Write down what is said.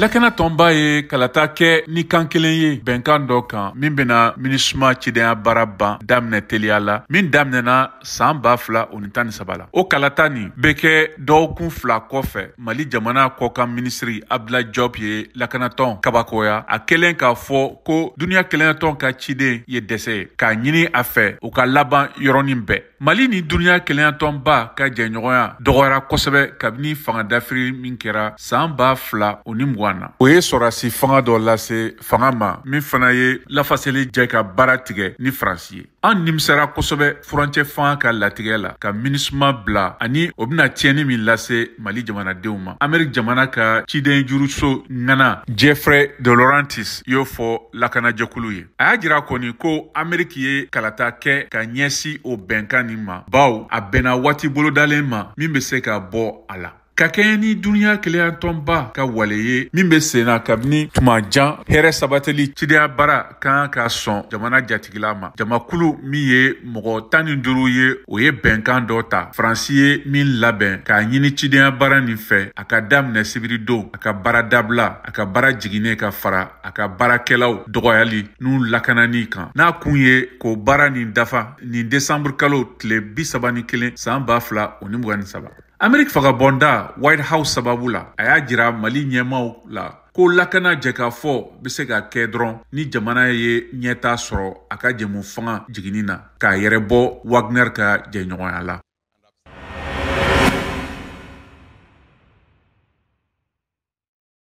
Lakana tɔnba ye kalata kɛ ni kan kelen ye bɛnkan dɔ kan min bɛna MINUSMA cidenya baara ban daminɛ teliya la, min daminɛna san 2013 la. O kalata nin bɛ kɛ dɔgɔkun 2 kɔfɛ. Mali jamana kɔkan minisiri Abdoulaye Diop ye lakanatɔn kabakoya a kɛlen k'a fɔ ko duniya kelenyatɔn ka ciden ye dɛsɛ ye, k'a ɲini a fɛ u ka laban yɔrɔnin bɛɛ. Mali ni duniya kelenyatɔnba ka jɛɲɔgɔnya dɔgɔyara kosɛbɛ kabini fanga dafiri min kɛra san 2020 na. O ye sɔrɔdasi fanga dɔ lase fanga ma min fana ye lafaseli jɛ ka baara tigɛ ni Faransi ye. An nimisara kosɛbɛ furancɛ fanga ka latigɛ la ka MINUSMA bila ani o bɛna tiɲɛni min lase Mali jamanadenw ma. Ameriki jamana ka ciden juruso ŋana Jeffrey de Laurentis y'o fɔ lakanajɛkulu ye. A y'a jira kɔni ko Ameriki ye kalata kɛ ka ɲɛsin o bɛnkan nin ma, bawo a bɛnna waati bolodalen ma min bɛ se ka bɔ a la. Ka kɛɲɛ ni duniya kelenyatɔnba ka wale ye min bɛ sen na kabini tuma jan, hɛrɛ sabatili cidenya baara kan ka sɔn jamana jatigila ma. Jamakulu min ye mɔgɔ 15 ye, o ye bɛnkan dɔ ta Faransi ye min labɛn k'a ɲini cidenya baara nin fɛ a ka daminɛ sibiridon, a ka baara dabila, a ka baara jiginnen ka fara a ka baarakɛlaw dɔgɔyali n'u lakanani kan, n'a kun ye k'o baara nin dafa nin desanburu kalo tile 31 san 2023. Ameriki fagabɔnda White House sababu la, a y'a jira Mali ɲɛmaaw la ko lakana jɛkafɔ bɛ se ka kɛ dɔrɔn ni jamana ye ɲɛta sɔrɔ a ka jɛmu fanga jiginni na k'a yɛrɛ bɔ Wagner ka jɛɲɔgɔnya la.